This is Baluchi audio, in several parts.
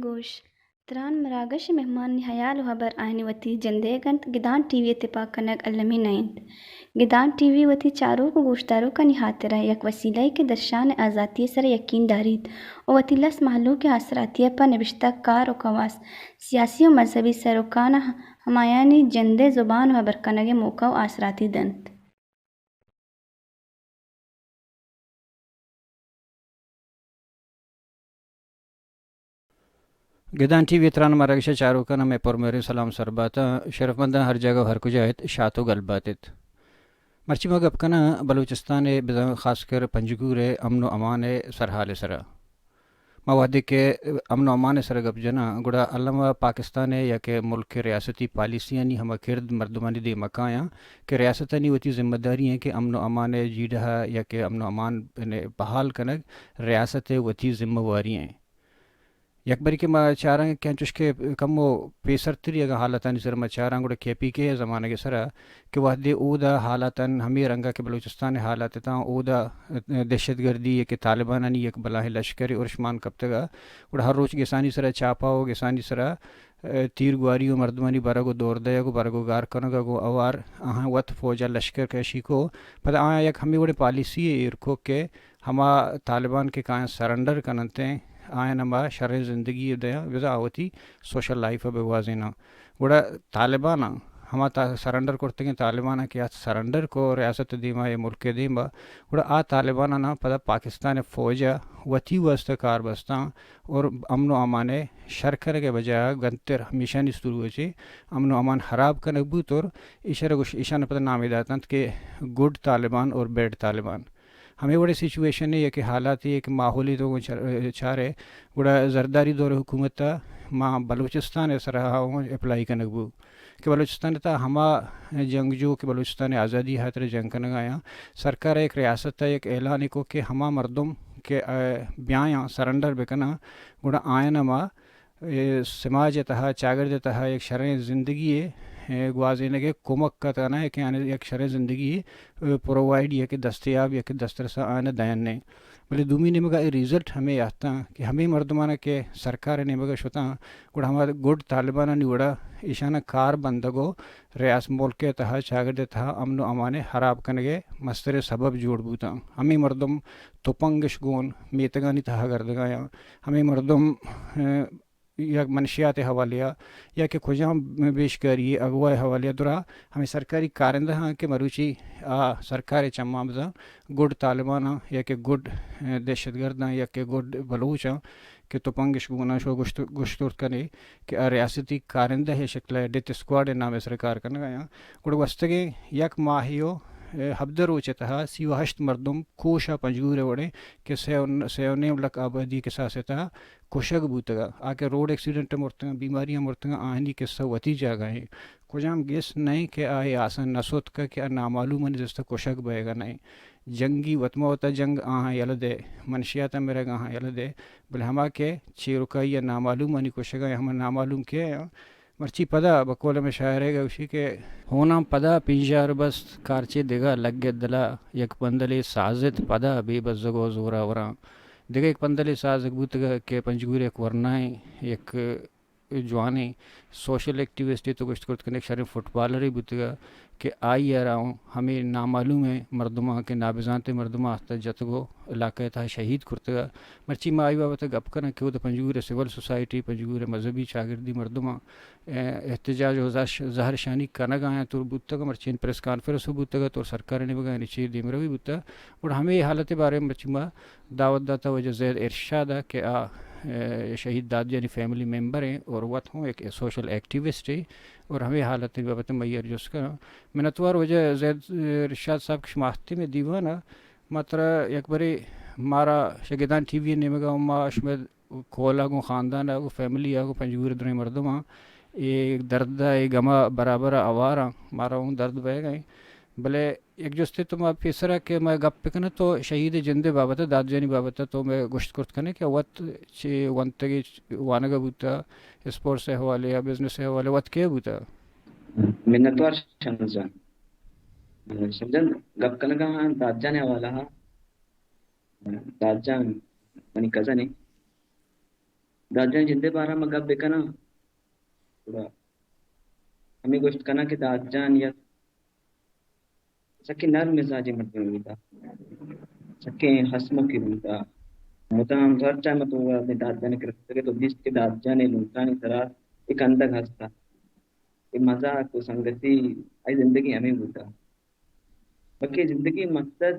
گوش، تران مراگش ءِ مہمانانی ہیال ءُ ہبر آیانی وتی جندئیگ اَنت، گدان ٹی وی ءِ تپاک کنگ المی نہ اِنت۔ گدان ٹی وی وتی چاروک ءُ گوشداروکانی ہاترا یک وسیلہ یے کہ درشان ءِ آزاتی ءِ سرا یکین داریت ءُ وتی لس مہلوک ءِ آسراتی ءَ پہ نبشتہ کار ءُ کواس، سیاسی ءُ مذہبی سروکاں ہمایانی جند ءِ زبان ءُ ہبر کنگ ءِ موقع ءُ آسراتی دنت۔ گدان ٹی وی ءِ تران مراگش ءِ چاروکاں مئے پرمہریں سلام سر بات اَنت۔ شرفمنداں ہر جاگہ ءُ ہر کجا ات، شات ءُ گل بات ات۔ مرچی ما گپ کناں بلوچستان ءِ بزاں خاص کر پنجگور ءِ امن ءُ امان ءِ سرحال ءِ سرا۔ ما وہدے کہ امن ءُ امان ءِ سرا گپ جناں، گڑا الم ءَ پاکستان ءِ یا کہ ملک ءِ ریاستی پالیسیانی ہما کرد مردمانی دیما کایاں کہ ریاستانی وتی ذمہ داری ایں کہ امن ءُ امان ءِ جیڑہ ءَ یا کہ امن ءُ امان بحال کنگ ریاست ءِ وتی ذمہ واری ایں۔ یک برے کہ ما چاراں کہ انچوش کہ کمو پیسرتری اگاں حالتانی سر ما چاراں، گڑا کے پی کے ءِ زمانگ ءِ سرا کہ وہدے اودا حالاتاں ہمے رنگا کہ بلوچستان ءِ حالات اتاں، اودا دہشت گردی ءِ کہ طالبانانی یک بلاہیں لشکرے ارشمان کپتگا، گڑا ہر روچ گسانی سرا چاپا ءُ گسانی سرا، ء، تیر گواری ءُ مردمانی برگ ءُ دور دئیگ ءُ برگ ءُ گار کنگ ءَ گوں اوار آہاں وت فوج ءَ لشکر کشی کو۔ پدا آیاں یک ہمے وڑیں پالیسی یے ایر کو کہ ہما طالبان کہ کایاں سرنڈر کننت ایں، آیاں ما شریں زندگی دیاں، بزاں آ وتی سوشل لائف ءَ بگوازیناں۔ گڑا طالباناں ہما تا-، سرنڈر کرتگیں طالباناں کہ آ سرنڈر کو ریاست ءِ دیما یا ملک ءِ دیما، گڑا آ طالباناں پدا پاکستان ءِ فوج ءَ وتی واستہ کار بستاں اور امن ءُ امان ءِ شر کنگ ءِ بجاہ ءَ گنتر ہمیشانی سروچے امن ءُ امان ہراب کنگ بوت اور ایشرا گوش-، ایشان پدا نامے داتنت کہ گڈ طالبان اور بیڈ طالبان۔ ہمے وڑیں سچویشنے یا کہ حالاتے یا کہ ماحولے تو چار-، چارے، گڑا زرداری دور ءِ حکومت ءَ ما بلوچستان ءِ سرا اوں اپلائی کنگ بو کہ بلوچستان ءِ تہا ہما جنگجو کہ بلوچستان ءِ آزادی ءِ ہاترا جنگ کنگ ءَ آیاں، سرکار ءَ یک ریاست ءَ یک اعلانے کو کہ ہما مردم کہ، ء، بیایاں سرنڈر بکناں، گڑا آیاں ما اے سماج ءِ تہا، چاگرد ءِ تہا یک شریں زندگی ءِ، اے، گوازینگ ءِ کمک ءَ تہنا کہ آناں یک شریں زندگی ءِ، اے، پرووائیڈ یا کہ دستیاب یا کہ دسترس آناں دئین ایں۔ بلے دومی نیمگ ءَ اے ریزلٹ ہمے آتاں کہ ہمے مردماناں کہ سرکار ءِ نیمگ ءَ شتاں، گڑا ہما گڈ طالبانانی وڑا ایشاناں کار بندگ ءُ ریاست ملک ءِ تہا، چاگرد ءِ تہا امن ءُ امان ءِ ہراب کنگ ءِ مستریں سبب جوڑ بوتاں۔ ہمے مردم تپنگ اش گون میتگانی تہا گردگ ءَ آیاں۔ ہمے مردم، اے، یک منشیات ءِ حوالے ءَ یا کہ کجام بیشکاری اغوا ءِ حوالے ءَ درا ہمے سرکاری کارندہ آں کہ مروچی آ سرکار ءِ چماں بزاں گڈ طالبان آں یا کہ گڈ، اے، دہشت گرد آں یا کہ گڈ بلوچ آں کہ تپنگ اش گون آں، شو گوشت، گوشترت کنے کہ آ ریاستی کارندہ ءِ شکل ءَ ڈیتھ اسکواڈ ءِ نام ءِ سرا کار کنگ ءَ آں۔ گڑا گوستگیں یک ماہے ءُ، اے، ہبدہ روچ ءِ تہا سی ءُ ہشت مردم کوش ءَ پنجگور ءِ وڑیں کہ سے ءُ، سے ءُ نیم لکھ آبادی ءِ کساس ءِ تہا کشگ بوتگ ءَ، آ کہ روڈ ایکسیڈنٹ ءَ مرتگ ءَ، بیماری ءَ مرتگ ءَ، آہانی قصہ وتی جاگہ ایں۔ کجام گس نہ ایں کہ آ اے آسن نہ ستک کہ آ نامعلومانی دست ءَ کشگ بئیگ ءَ نہ ایں۔ جنگی وت ما وتا جنگ آہاں یلہ دئے، منشیات ءَ مرگ آہاں یلہ دئے، بلے ہما کہ چیرکائی ءَ نامعلومانی کشگ ءَ، ہما نامعلوم کئے آں؟ مرچی پدا بقول ہمے شاعرے گوشی کہ ہوناں پدا پینژار بست، کارچے دگہ لگت دلا، یک پندلے سازت پدا بے بزگ ءُ زوراوراں۔ دگہ یک پندلے سازگ بوتگ کہ پنجگور یک ورنائیں، یک جوانیں سوشل ایکٹیوسٹے تو گوشت کرت کنئے، یک شریں فٹبالرے بوتگ ءَ کہ آئی ءَ را اوں ہمے نامعلومیں مردماں کہ نابزانتیں مردماں آہتہ جتگ ءُ علاقہ ءِ تہا شہید کرتگ۔ مرچی ما آئی بابت ءَ گپ کناں کہ اود ءَ پنجگور ءِ سول سوسائٹی، پنجگور ءِ مذہبی چاگردی مردماں، اے، احتجاج ءُ زہر-، زہرشانی کنگ ءَ آیاں تور بوتگ، مرچی پریس کانفرنس ءَ بوتگ، تور سرکار ءِ نیمگ ءَ یعنی چے دیمروی بوتگ۔ گڑا ہمے حالت ءِ بارے ءَ مرچی ما دعوت داتا واجہ زید ارشاد ءَ کہ آ، اے، شہید داد جانی فیملی ممبر ایں اور وت ہوں ایک سوشل ایکٹیوسٹ ایں اور ہمے حالت ءِ بابت ءَ مئی ءَ جست کناں۔ منتوار واجہ زید ارشاد صاحب کہ شما آہتے مئے دیوان ءَ، ما ترا یک برے مارا شہ گدان ٹی وی ءِ نیمگ ءَ ما شمئے کہول ءَ گوں خاندان ءَ گوں فیملی ءَ گوں پنجگور ءِ دریں مردماں اے درد ءَ اے گم ءَ برابر ءَ ہوار آں، مارا اوں درد بئیگ ءَ ایں۔ بلے یک جستے تو ما پیسرا کہ ما گپ بکناں تو شہید ءِ جند ءِ بابت ءَ، داد جانی بابت ءَ تو مئے گوشت کرت کنے کہ وت چے ونتگے، وانگ ءَ بوتہ، اسپورٹس ءِ حوالے یا بزنس ءِ حوالے وت کئے بوتہ؟ منتوار شمس جان۔ شمس جان، گپ کنگ ءَ آں داد جان ءِ حوالہ ءَ۔ داد جان منی کزن ایں۔ داد جان ءِ جند ءِ بارہ ءَ ما گپ بکناں، گڑا ہمے گوشت کناں کہ داد جان یک سکیں نرم مزاجیں مردمے بوتہ، سکیں ہسمکے بوتہ۔ مدام ہر ٹائم تو اپنے داد جان ءِ کرا کتگ ئے تو دیست کہ داد جان ءِ لنٹانی سرا اے کندگ ہستہ۔ اے مزاک ءُ سنگتی آئی زندگی ہمے بوتہ۔ بلکہ زندگی ءِ مقصد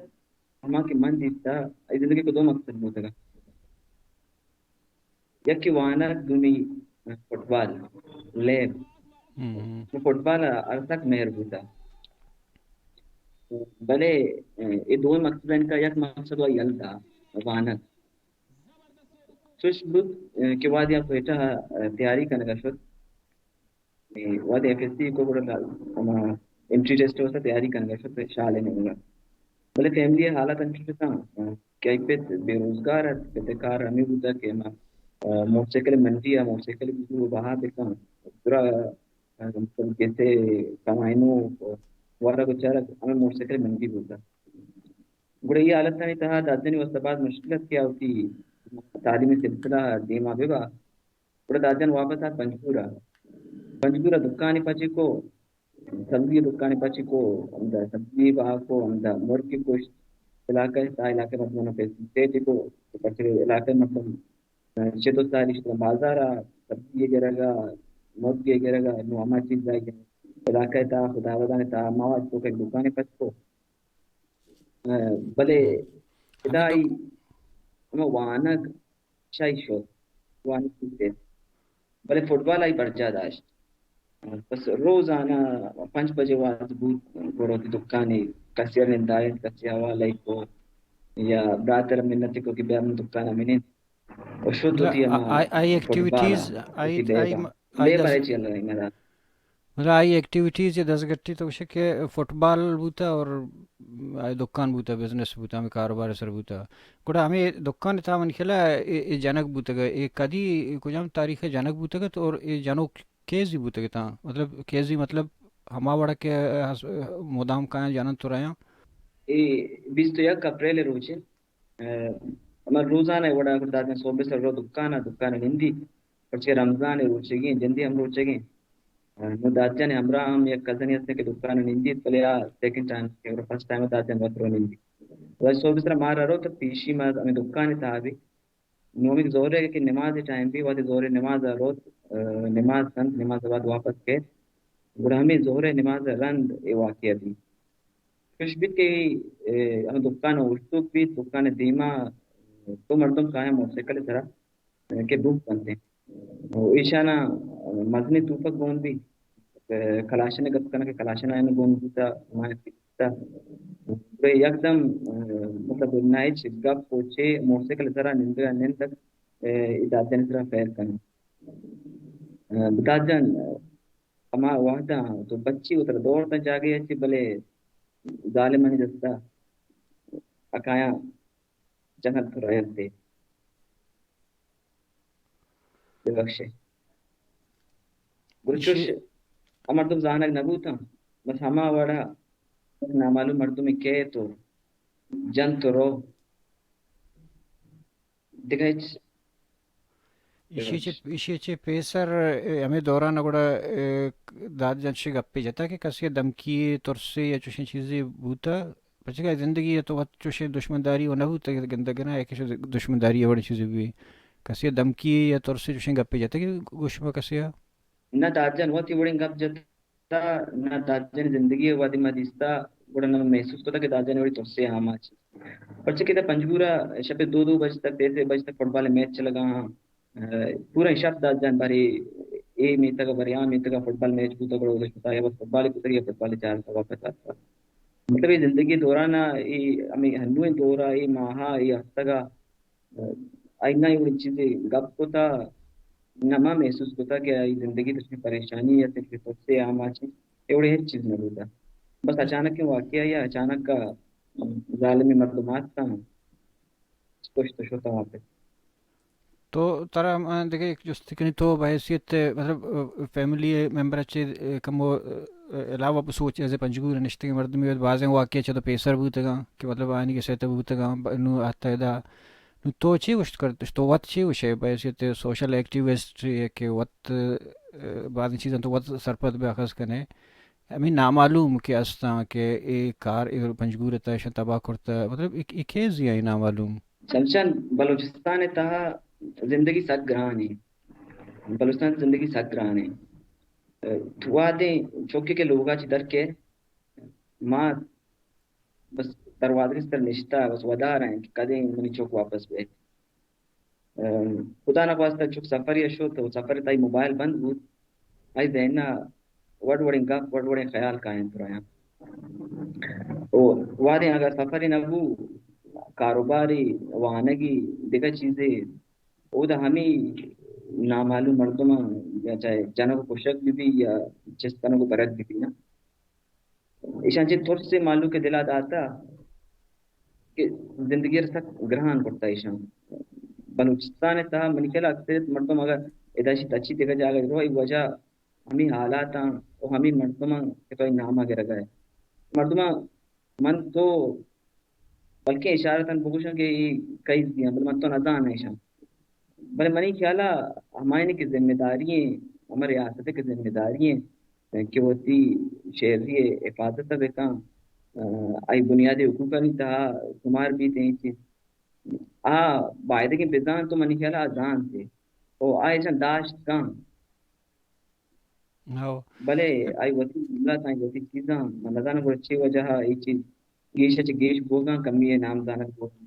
ہما کہ من دیستہ، آئی زندگی ءِ دو مقصد بوتگ۔ یکے وانگ، دومی فٹبال، لیب۔ ہم۔ فٹبال ءَ سک مہر بوتہ۔ بلے اے دوئیں مقصدانی تہا یک مقصد ءَ یل دات، وانگ۔ چوش بوت کہ وہدے آ کوئٹہ ءَ تیاری کنگ ءَ شت، اے، وہدے ایف ایس سی کو گڑا ہما انٹری ٹیسٹ ءِ واستہ تیاری کنگ ءَ شت شال ءِ نیمگ ءَ۔ بلے فیملی ءِ حالت انچو شتاں کہ آئی پت بے روزگار ات، پت ءِ کار ہمے بوتگ کہ ہما، آ، موٹر سائیکل منڈی ءَ موٹر سائیکل بزور ءُ بہا بکن، گڑا، آ، مطلب گس ءِ کمائینوک ورگ ءُ چارگ ہمے موٹر سائیکل منڈی بوتگ۔ گڑا اے حالتانی تہا داد جانی واستہ باز مشکل ات کہ آ وتی تعلیمی سلسلہ ءَ دیما ببا۔ گڑا داد جان واپس آت پنجگور ءَ۔ پنجگور ءَ دکانے پچ کو، سبزی ءِ دکانے پچ کو، ہمدا سبزی بہا کو، ہمدا مرگے کشت، علاقہ ءِ، تا علاقہ ءِ مردماں پیسہ سیٹ کو، پرچہ علاقہ ءِ مردم چہ دو سال اشتر بازار ءَ سبزی ءِ گرگ ءَ، مرگے گرگ ءَ، نوں ہما چیز ءَ علاقہ ءِ تہا خداودان ءِ تہا مواد توک ءَ دکانے پچ کو۔ بلے ادا آئی ہما وانگ شاہی شت، وانگ بوت، بلے فٹبال آئی برجا داشت۔ بس روزانہ پنچ بجے وہد بوت، گڑا وتی دکانے کسے ءَ نندائینت، کسے ءَ حوالہ کو یا براتر ءَ منت کو کہ بیا من دکان ءَ منند۔ و شد وتی ہما آئی، آئی فٹبال ءَ ایکٹیویٹیز، آئی، وتی بیگ ءَ آئی م-، آئی لیبر دز-، ءَ چل رہی مدار۔ مطلب آئی ایکٹیویٹیز یا دزگٹی تو گوشے کہ فٹبال بوتا اور آئی دکان بوتا، بزنس بوتا، ہمیں کاروبار سر بوتا۔ گڑا ہمیں دکان تا من خیال اے، اے جنگ بوتگ، اے کدی کجام تاریخ جنگ بوتگ تو اور اے جنوک کیزی بوتگ تا؟ مطلب کیزی مطلب ہما وڑا کہ ہس-، مدام کایاں جنن تو رہیاں۔ اے بیست و یک اپریل روچے۔ ء، ہما روزانہ ء وڑا گڑا دادن صبح سر رو دکان ء، دکان ء نندی، پرچہ رمضان ء روچگیں، جندی ہم روچگیں۔ ء، نوں داد جان ء ہمراہ ہم یک کزنے ہستیں کہ دکان ء نندیت، بلے آ سیکنڈ ٹائم کہ گڑا فرسٹ ٹائم ء داد جان وت رو نندی۔ و صبح سر مارا رو تو پیشی ما ہمیں دکان ء تہا بی۔ نوں ہمیں ظہر ء کہ نماز ء ٹائم بی، وہدے ظہر ء نماز ء روت، ء، نماز کنت، نماز ء بعد واپس کیت۔ گڑا ہمیں ظہر ء نماز ء رند اے واقعہ بی۔ چوش بیت کہ، اے، ہمے دکان اوشتوک بیت، دکان ء دیما دو مردم کایاں موٹر سائیکل ء سرا، اے، کہ بوک کنت انت۔ و ایشانا مزنیں توپک گون بیت، اے، کلاشن ء گپ کنگ ء کلاشن آیان گون بوتا، ہمایان پیتا۔ گڑا یکدم، اے، مطلب نہ ہچ گپ و چے موٹر سائیکل ء سرا نندگ ء نندگ، اے، اے داد جان ء سرا فائر کنت۔ اے، داد جان، ہما وہداں تو بچی وترا دور داں جاگہے ء چہ، بلے ظالمانی دستا اکایاں جنگ تو رہینتے۔ ببخشے۔ گڑا چوش آ مردم زانگ نہ بوتاں، بس ہما وڑا نامعلوم مردمے کئیت و جنت و رو۔ دگہ ہچ؟ ایشی چہ، ایشی چہ پیسر، اے، ہمے دوران ءَ گڑا، اے، داد جان چشیں گپے جتا کہ کسے ءَ دھمکی، ترسے یا چشیں چیزے بوتا؟ پرچا کہ زندگی ءَ تو وت چشیں دشمنداری و نہ بوتا کہ گندگ نہ کہ دشمنداری ءِ وڑیں چیزے بی۔ کسے ءَ دھمکی یا ترسے چشیں گپے جتا کہ گوش ما کسے ءَ؟ نہ داد جان، وت اے وڑیں گپ جتا۔ تا نہ داد جان زندگی ءَ وہدے ما دیستا، گڑا نہ من محسوس کتا کہ داد جان وڑی ترسے آماچ۔ پرچہ کہ دا پنجگور ءَ شپ ءِ دو دو بج تک، سے سے بج تک فٹبال ءِ میچ چلگا ہاں۔ پورا شپ داد جان بارے اے میتگ ءَ بارے آ میتگ ءَ فٹبال میچ بوتا، گڑا اودے شتا یا بس فٹبال کتگ یا فٹبال چارتا واپس آتا۔ مطلب اے زندگی دوران ءَ اے ہمے ہنویں دور ءَ، اے ماہ ءَ، اے ہفتگ ءَ آئی نہ اے وڑیں چیزے گپ کتا، نہ ما محسوس کتا کہ آئی زندگی تشکیں پریشانی یا تشکیں ترسے آماچ اے وڑیں ہچ چیز نہ بوتا۔ بس اچانکیں واقعہ یا اچانک ءَ ظالمیں مردم آتکاں، کشت و شتاں واپس۔ تو ترا من دگہ یک جستے کنی، تو بحیثیت، مطلب، فیملی ممبر چے کمو علاوہ بسوچ، ایز اے پنجگور نشتگیں مردمی، بازیں واقعہ چہ تو پیسر بوتگاں کہ مطلب آنی کہ سیت بوتگاں، نو آتا ادا نو تو چے گوشت کرت؟ تو وت چے گوشے بحیثیت سوشل ایکٹیوسٹ کہ وت، ء، بازیں چیزاں تو وت سرپد بہ اخذ کنے؟ ہمیں نامعلوم کہ استاں کہ اے کار اے پنجگور ءِ تہا ایشاں تباہ کرتہ، مطلب اے، اے کیزی ایں نامعلوم؟ شمشان، بلوچستان ءِ تہا زندگی سک گران ایں۔ بلوچستان ءِ زندگی سک گران ایں۔ ء، تو وہدے چوکے کہ لوگا چہ در کے ما بس دروازگ ءِ سر نشتہ، بس ودار ایں کہ کدیں منی چک واپس بیت۔ ام، خدا نخواستہ چک سفر ءَ شت و سفر ءَ تئی موبائل بند بوت، آئی ذہن ءَ وڑ وڑیں گپ، وڑ وڑیں خیال کاینت درایاں۔ او وہدے اگر سفرے نہ بو، کاروبارے، وانگی، دگہ چیزے، اودا ہمے نامعلوم مردماں یا چاہے جنگ و کشگ بہ بی یا چست کنگ و برگ بہ بی نا۔ ایشاں چہ ترس ءَ مہلوک ءِ دل ءَ داتہ کہ زندگی ءَ سک گران کرتہ ایشاں۔ بلوچستان ءِ تہا منی خیال ءَ اکثریت مردم اگر ادا چہ تچی دگہ جاگہ رو، اے وجہ ہمے حالاتاں و ہمے مردماں کہ تو اے نام ءَ گرگ ءَ ئے۔ مردماں من تو بلکیں اشارتاں بگوشاں کہ اے کئی دیاں، بلے من تو نزاناں ایشاں۔ بلے منی خیال ءَ ہمایانی کہ ذمہ داری ایں، ہما ریاست ءِ کہ ذمہ داری ایں کہ وتی شہری ءِ حفاظت ءَ بکن، آئی بنیادی حقوقانی تہا شمار بیت ایں چیز۔ آ بایدگیں بزانت و منی خیال ءَ آ زانت ءُ آ ایشاں داشت کن۔ ہو۔ بلے آئی وتی جملہ تاں وتی چیزاں، من نزاناں گڑا چے وجہ ءَ اے چیز گیش ءَ چہ گیش بوگاں، کمی ءَ نام زانگ بوگاں۔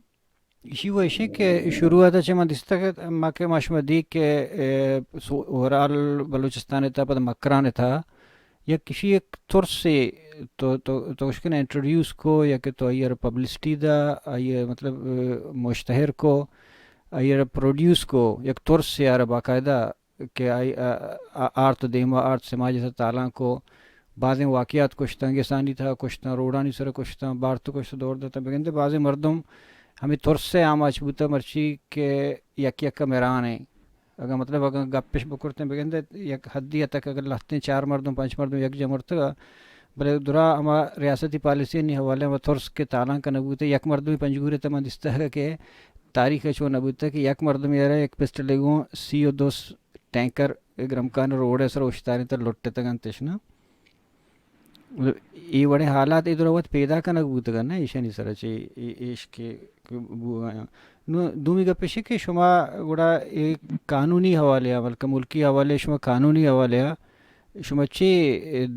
ایشی و ایشی کہ شروعات ءَ چہ من دیستگ ات، ما کہ ما شما دی کہ، اے، سو-، اوورال بلوچستان ءِ تہا پدا مکران ءِ تہا یک ایشی یک ترسے تو، تو، تو اشکن انٹروڈیوس کو یا کہ تو آئی ءَ را پبلسٹی دا، آئی ءَ مطلب، اے، مشتہر کو، آئی ءَ را پروڈیوس کو، یک ترسے آ را باقاعدہ کہ آئی، آ، آ، آرت دیما، آرت سماج ءِ سر تالان کو، بازیں واقعات کشتاں، گسانی تہا کشتاں، روڈانی سر کشتاں، بارت کشت دور داتاں۔ بگندے بازیں مردم ہمے ترس ءِ آماچ بوتاں، مرچی کہ یک یک ءَ مران ایں۔ اگاں مطلب اگاں گپش بکرتیں، بگندے یک حدی ءَ تک اگر لہتیں چار مردم، پنچ مردم یک جا مرتگ، بلے درا ہما ریاستی پالیسی نی حوالے ہما ترس کہ تالان کنگ بوتہ، یک مردمی پنجگور ءِ تہا من دیستگ کہ تاریخ ءَ چو نہ بوتہ کہ یک مردمے ءَ را یک پسٹلے گوں سی و دو ٹینکر گرمکان روڈ ءِ سر اوشتارینتہ، لٹتگ انت اش نا۔ مطلب، اے وڑیں حالات اے درا وت پیدا کنگ بوتگ انت نا، ایشانی سر ءَ چہ اے-، ایش کہ، کہ بو-، نو دومی گپ ایش کہ شما گڑا اے قانونی حوالے ءَ، بلکہ ملکی حوالے ءَ، شما قانونی حوالے ءَ شما چے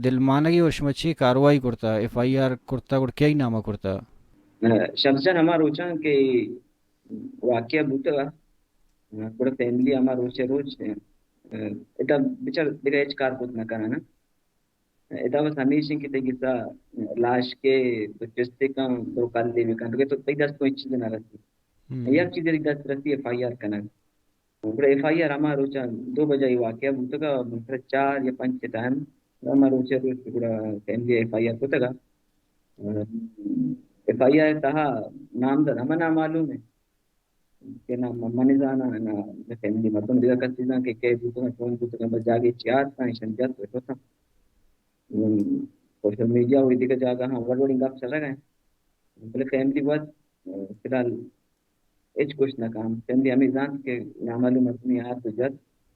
دلمانگی اور شما چے کاروائی کرتا، ایف آئی آر کرتا، گڑا کئی نام ءَ کرتا؟ شمس جان، ہما روچاں کہ واقعہ بوتگ ءَ، گڑا فیملی ہما روچ ءَ روچ، ادا بچار دگہ ہچ کار کت نہ کناں نا۔ ادا بس ہمیش انت کہ تئی گسا لاش کے تو چستے کن، تو کلے بکن، تو تئی دست کو ہچ چیز نہ رسی۔ ہم۔ یک چیز تئی دست رسی ایف آئی آر کنگ۔ گڑا ایف آئی آر ہما روچ ءَ دو بجہ اے واقعہ بوتگ ءَ، من سر چار یا پنچ ءِ ٹائم، ہما روچ ءَ روچ گڑا فیملی ایف آئی آر کتگ ءَ۔ ایف آئی آر ءِ تہا نامزد ہما نامعلوم ایں کہ نہ من زاناں، نہ فیملی مردم دگہ کس زاناں کہ کئے بوتگ، چون بوتگ، بس جاگے چہ آتکاں، ایشاں جت ءُ شتاں۔ سوشل میڈیا ءُ دگہ جاگہاں وڑ وڑیں گپ چلگ ءَ انت، بلے فیملی وت، فی الحال ہچ گوشت نہ کن۔ چندی ہمے زانت کہ نامعلوم مردمے آت و جت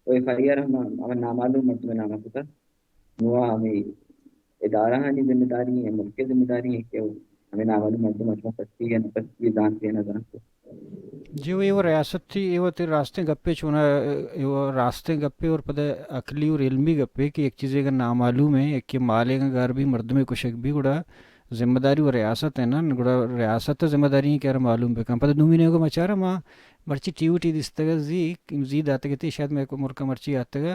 و ایف آئی آر ہم ہما نامعلوم مردم نام کتگ۔ نوں ہمے ادارہانی ذمہ داری ایں، ملک ءِ ذمہ داری ایں کہ ہمے نامعلوم مردم ءَ چون پستی یا نہ پستی، زانت یا نہ زانت۔ جی، اے وَ ریاست تئی، اے وَ تئی راستیں گپے چونا، اے وَ راستیں گپے اور پدا عقلی اور علمی گپے کہ یک چیزے اگر نامعلوم ایں، یکے مالے اگر گار بی، مردمے کشگ بی، گڑا ذمہ داری وَ ریاست ایں نا، گڑا ریاست ءِ ذمہ داری ایں کہ آرا معلوم بکن۔ پدا دومی نیمگ ءَ ما چارا، ما مرچی ٹی وی ٹی دیستگ، زی، زی داتگ اتی، شاید مئے ملک ءَ مرچی آتگ،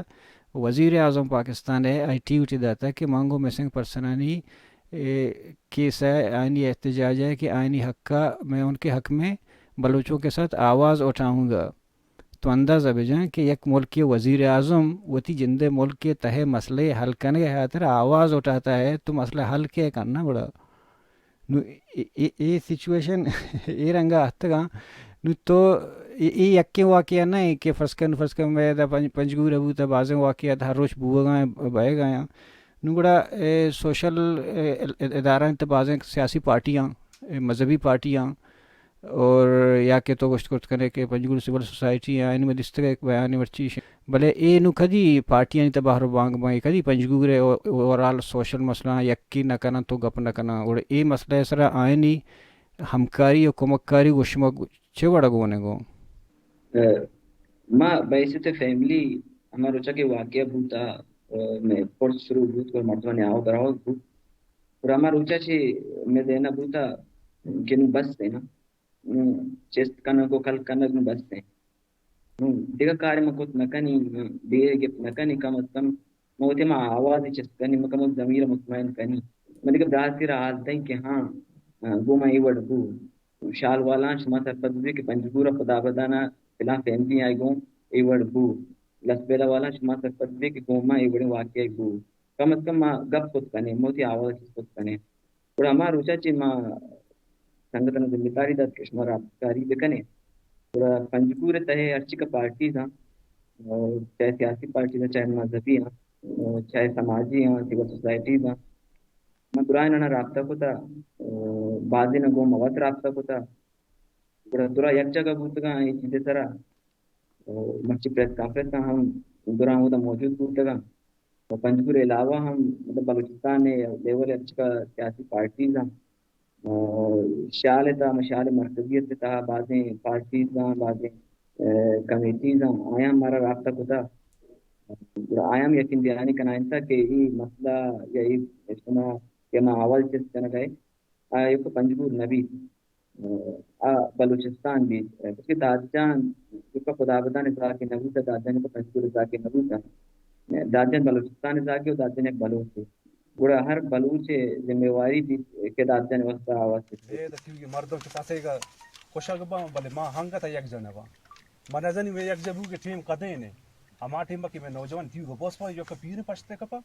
وزیر اعظم پاکستان ءَ آئی ٹی وی ٹی داتگ کہ من گوں مسنگ پرسنانی، اے، کیس ءَ، آیانی احتجاج ءَ کہ آیانی حق ءَ، میں ان کے حق میں بلوچوں کے ساتھ آواز اٹھاؤں گا۔ تو اندازہ بجن کہ یک ملکے وزیر اعظم وتی جند ءِ ملک ءِ تہ ءِ مسئلہ ءِ حل کنگ ءِ خاطر آواز اٹھاتا ہے، تو مسئلہ حل کئے کننا گڑا؟ نوں اے، اے، اے سچویشن اے رنگ ءَ اتکگ آں۔ نوں تو اے، اے یکیں واقعہ نہ ایں کہ فرض کن، فرض کن مئے ادا پنج-، پنجگور ءَ بوت، بازیں واقعات ہر روچ بوگ ءَ ایں، بئیگ ءَ ایں۔ نوں گڑا، اے، سوشل، اے، اد-، ادارہ اَنت، بازیں سیاسی پارٹیاں، اے، مذہبی پارٹیاں، اور یا کہ تو گوشت کرت کنے کہ پنجگور سول سوسائٹی ایں، آیانی ما دیستگ یک بیانے مرچی، بلے اے نوں کدی پارٹیانی تہ بہر و بانگ بنت، کدی پنجگور ءِ او-، اوورآل سوشل مسئلہ آں یکے نہ کننت و گپ نہ کننت، گڑا اے مسئلہ ءِ سرا آیانی ہمکاری و کمکاری گوں شما چے وڑا گون ایں گوں؟ ءَ، ما بحیثیت فیملی ہما روچا کہ واقعہ بوتا، ءَ، مئے پرس شروع بوت، گڑا مردمانی آوگ رواگ بوت۔ گڑا ہما روچا چہ مئے ذہن ءَ بوتا کہ نوں بس ایں نا، نوں چست کنگ و کل کنگ نوں بس ایں۔ نوں دگہ کارے ما کت نہ کنیں، دگہ گپ نہ کنیں، کم از کم ما وتی ہما آوازے چست کنیں، ما کمو ضمیر ءَ مطمئن کنیں۔ ما دگہ براسے را حال دئیں کہ ہاں، گوں ما اے وڑ بو۔ شال والاں شما سرپد بے کہ پنجگور ءَ خدابدان ءَ فلاں فیملی آئی گوں اے وڑ بو۔ لسبیلہ والاں شما سرپد بے کہ گوں ما اے وڑیں واقعہ بو۔ کم از کم ما گپ کت کنیں، ما وتی آواز چست کت کنیں۔ گڑا ہما روچا چہ ما سنگتاں ذمہ داری دات کہ شما رابطہ کاری بکنیں۔ گڑا پنجگور ءِ تہ ءَ ہرچی کہ پارٹیز آں، اور چاہے سیاسی پارٹیز آں، چاہے مذہبی آں، اور چاہے سماجی آں، سول سوسائٹیز آں، ما درائیناں رابطہ کتا، اور بازیناں گوں ما وت رابطہ کتا۔ گڑا درا یک جاگہ بوتگاں اے چیز ءِ سرا۔ و مرچی پریس کانفرنس ءَ ہم دراہ اودا موجود بوتگاں۔ و پنجگور ءِ علاوہ ہم، مطلب، بلوچستان ءِ لیول ءَ ہرچکا سیاسی پارٹیز آں، و شال ءِ تہا، ہمے شال ءِ مرکزیت ءِ تہا بازیں پارٹیز آں، بازیں، ءَ، کمیٹیز آں، آیاں مارا رابطہ کتا۔ گڑا آیاں ہم یقین دہانی کنائینتا کہ اے مسئلہ یا اے اجتماع کہ ما اول چست کنگا ایں، آ ایوک پنجگور نہ بیت، آ بلوچستان بیت، پرچہ کہ داد جان ایوک خدابدان ءِ زاکے نہ بوت، داد جان ایوک پنجگور ءِ زاکے نہ بوت، داد جان بلوچستان ءِ زاکے و داد جان یک بلوچے۔ گڑا ہر بلوچ ءِ ذمہ واری بیت کہ داد جان ءِ واستہ آواز چست بہ بیت۔ اے دتی مردم کہ پسے گا خوشگ باں، بلے ما ہنگت یک جن باں۔ من نزانی مئے یک جن بو کہ ٹیم کدیں نے۔ ہما ٹیم کہ مئے نوجوان تیوگا بوس پا، ایوک پیر پشت کپا۔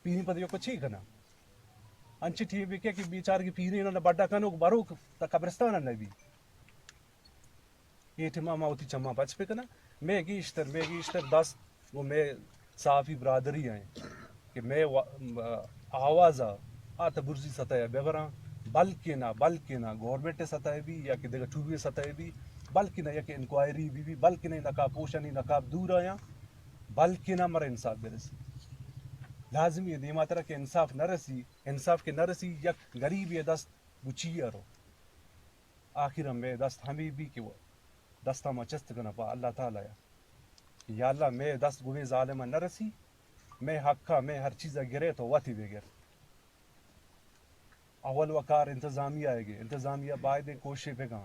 پیریں پد یکو چی کناں؟ انچیں ٹیمے کہ، کہ بیچارگی پیریں نہ بڈا کنوک بروک تا قبرستان نہ بی۔ اے ٹیما ما وتی چماں پچ بکناں۔ مئے گیشتر، مئے گیشتر دست گوں مئے صحافی برادری ایں کہ مئے وا-، آواز ءَ آ تبرزی سطح ءَ ببراں، بلکنا، بلکنا گورنمنٹ ءِ سطح ءَ بی یا کہ دگہ ٹوبی سطح ءَ بی، بلکنا یک انکوائری بی بی، بلکنا نقاب پوشانی نقاب دور آیاں، بلکنا مر انصاف برسی۔ لازمی ایں دیما ترا کہ انصاف نہ رسی، انصاف کہ نہ رسی، یک غریبے دست گوں چی ءَ رو۔ آخر ءَ مئے دست ہمے بی کہ دستاں ما چست کناں پہ اللہ تعالی ءَ کہ یا اللہ مئے دست گوں اے ظالم ءَ نہ رسی، مئے حق ءَ مئے ہر چیز ءَ گرے تو وتی بگر۔ اول و کار انتظامیہ ءَ گے، انتظامیہ باید ایں کوشش بکن،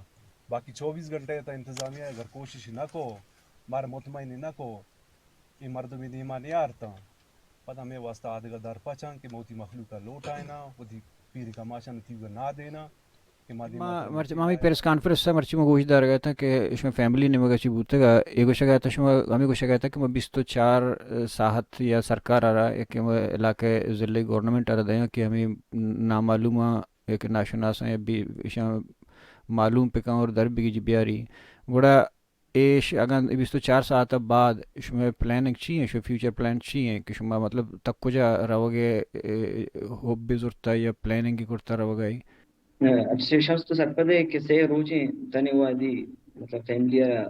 باقی چوبیس گھنٹے تا انتظامیہ اگر کوشش نہ کو، مار مطمئن نہ کو، اے مردم دیما نیارتاں۔ پدا مئے واستہ آدگہ در پچاں کہ ما وتی مخلوق ءَ لوٹائیناں، وتی پیر کماشاں تیوگا نادیناں کہ ما دیما ما، تر مرچی، ما ہمے پریس کانفرنس ءَ مرچی ما گوش دارگ ءَ اتاں کہ شما فیملی نیمگ ءَ چی بوتگ ءَ، اے گوشگ ءَ اتاں شما ہمے گوشگ ءَ اتاں کہ ما بیست و چار ساعت یا سرکار ءَ را یا کہ ما علاقہ ضلع گورنمنٹ ءَ را دیاں کہ ہمے نامعلوماں یا کہ ناشناساں یا بی-، ایشاں معلوم بکن اور در بگیجی بیاری۔ گڑا ایش اگاں بیست و چار ساعت ءَ بعد شمئے پلاننگ چی ایں؟ شمئے فیوچر پلان چی ایں کہ شما مطلب تک کجا روگ ءِ، اے، حب زرتا یا پلاننگ کرتا روگ ءَ؟ افسوس، شست و سرپد ء کہ سے روچیں تنے وادی، مطلب، فیملی ء را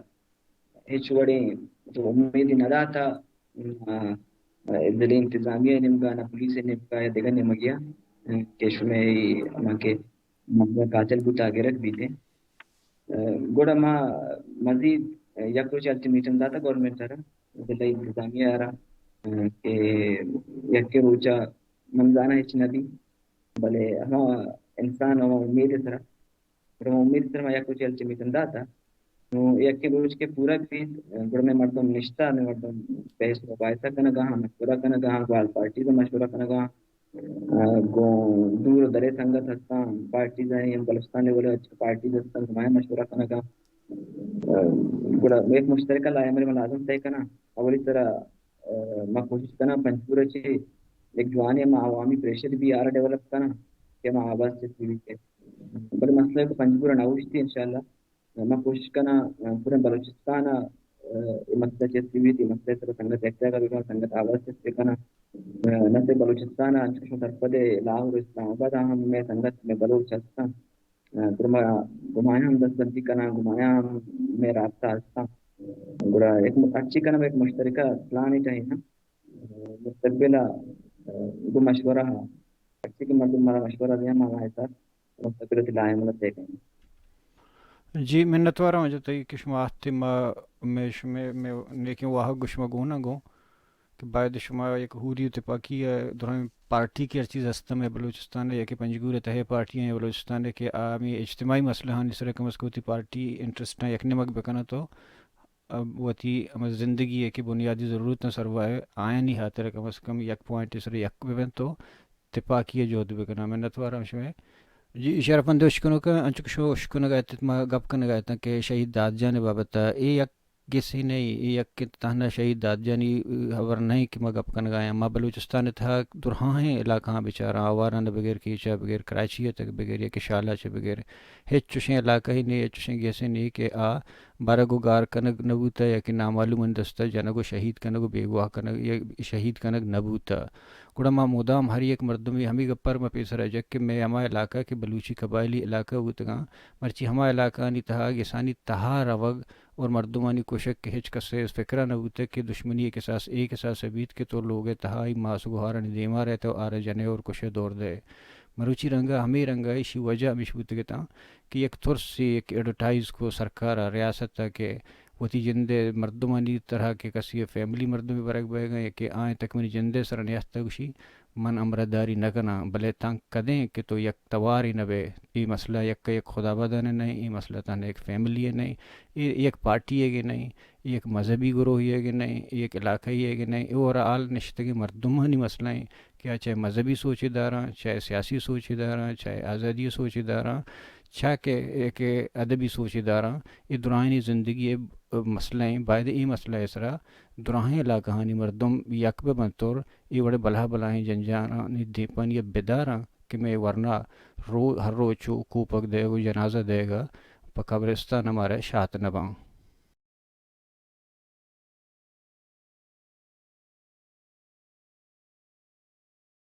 ہچ وڑیں، مطلب، امیدی نہ داتا، آ، آ، ضلع انتظامیہ ء نیمگا، نہ پولیس ء نیمگا یا دگہ نیمگیا، آ، کہ شمئے ہما کہ قاتل بوتا گرگ بیتے۔ آ، گڑا ما مزید یک روچ الٹیمیٹم داتا گورنمنٹ ء را، ضلع انتظامیہ ء را، آ، کہ یکے روچا من زاناں ہچ نہ بی، بلے ہما انسان ہما امید ء سرا، گڑا ما امید سرا ما یک روچے الٹیمیٹم داتا۔ نوں یکیں روچ کہ پورا بیت، گڑا مئے مردم نشتا، مئے مردم بحث و مباحثہ کنگا ہاں، مشورہ کنگا ہاں، گوں آل پارٹیز مشورہ کنگا ہاں، گوں دور و درے سنگت ہستاں، پارٹیز ہیں، بلوچستان لیول ء پارٹیز ہستاں، ہمایا مشورہ کنگا ہاں۔ گڑا یک مشترکہ لائحہ عملے ما لازم طے کناں۔ اولی سرا، آ، ما کوشش کناں پنجگور ء چہ یک جوانیں ما عوامی پریشر بی آرا ڈیولپ کناں کہ ما آواز چست بیت۔ بلے مسئلہ کہ پنجگور ء نہ اوشتی انشاءاللہ۔ ما کوشش کناں، آ، پوریں بلوچستان ء، آ، اے مسئلہ چست بیت، اے مسئلہ سر سنگت یک جاگہ بکن، سنگت آواز چست بکناں۔ آ، نہ صرف بلوچستان ء، انچوش سرپد ء لاہور، اسلام آباد ء ہم مئے سنگت، مئے بلوچ ہستاں۔ آ، گڑا ما گمایاں ہم دستبندی کناں، گمایاں ہم مئے رابطہ ہستاں۔ گڑا یک م-، ہرچی کناں یک مشترکہ پلانے چاہینا۔ مستقبل ء گوں مشورہ ء، ہرچی کہ مردم مارا مشورہ دیاں، ما ہما حساب مستقبل ء وتی لائحہ عمل ء طے کنیں۔ جی، منتوار آں واجہ تئی کہ شما آتے، ما، مئے شمئے، مئے نیکیں واہگ گوں شما گون آں گوں کہ باید شما یک حوری و تپاکی ء درائیں پارٹی کہ ہر چیز ہستم ء بلوچستان ء یا کہ پنجگور ء تہ ء پارٹی ء بلوچستان ء کہ آ ہمے اجتماعی مسئلہ آنی سر ء کم از کم وتی پارٹی انٹرسٹ ء یک نیمگ بکناں تو ء وتی ہما زندگی ء کہ بنیادی ضرورتاں سروا ء آیانی ہاتر ء کم از کم یک پوائنٹ ء سر ء یک بہ بنت و تپاکی ء جہد بہ کناں۔ منتوار آں شمئے۔ جی، شرفمند اشکنوک، انچو کہ شما اشکنگ ء اتت، ما گپ کنگ ء اتاں کہ شہید داد جان ء بابت ء اے یک گسے نہ ایں، اے یک تہنا شہید داد جانی ہبر نہ ایں کہ ما گپ کنگ ء آیاں۔ ما بلوچستان ء تہا درہائیں علاقہاں بچاراں، آواران ء بگر، کیچ ء بگر، کراچی ء تک بگر یا کہ شالا چہ بگر، ہچ چوشیں علاقہ ہی نہ ایں، ہچ چوشیں گسے نہ ایں کہ آ برگ و گار کنگ نہ بوتہ یا کہ نامعلومانی دست ء جنگ و شہید کنگ و بیگواہ کنگ یا شہید کنگ نہ بوتہ۔ گڑا ما مدام ہر یک مردمے ہمے گپ ء ما پیسر ء جک کہ مئے ہما علاقہ کہ بلوچی قبائلی علاقہ بوتگاں، مرچی ہما علاقہانی تہا گسانی تہا روگ اور مردمانی کشگ کہ ہچ کس ء فکر ء نہ بوتگ کہ دشمنی ء کساس اے کساس ء بیت کہ تو لوگ ء تہا ای ماس گوہارانی دیما رہتہ و آرا جنئے اور کشئے دور دئے۔ مروچی رنگا ہمے رنگا ایشی وجہ ہمیش بوتگ اتاں کہ یک ترسے، یک ایڈورٹائز کو سرکار ء، ریاست ء کہ وتی جند ء مردمانی طرح کہ کسی ء فیملی مردمے برگ بئیگاں یا کہ آئیں تک منی جند ء سرا نیاستہ گوشی من ہمراہداری نہ کناں، بلے تاں کدیں کہ تو یک توارے نہ بئے، اے مسئلہ یک یک خدابادان ء نہ ایں، اے مسئلہ تہنا یک فیملی ء نہ ایں، اے یک پارٹی ئیگ ء نہ ایں، اے یک مذہبی گروہے ئیگ ء نہ ایں، اے یک علاقہ ئیگ ء نہ ایں، اے اوور آل نشتگیں مردمانی مسئلہ ایں کہ آ چاہے مذہبی سوچے داراں، چاہے سیاسی سوچے داراں، چاہے آزادی سوچے داراں، چاہے کہ، کہ ادبی سوچے داراں، اے درائینی زندگی ء مسئلہ ایں۔ باید اے مسئلہ ء سرا دراہیں علاقہانی مردم یک بہ بنت اور اے وڑیں بلاہ بلاہیں جنجالانی دیمپانی ء بداراں کہ مئے ورنا رو-، ہر روچ و کوپگ دئیگ و جنازہ دئیگ ء پہ قبرستان ء مارا شات نہ باں۔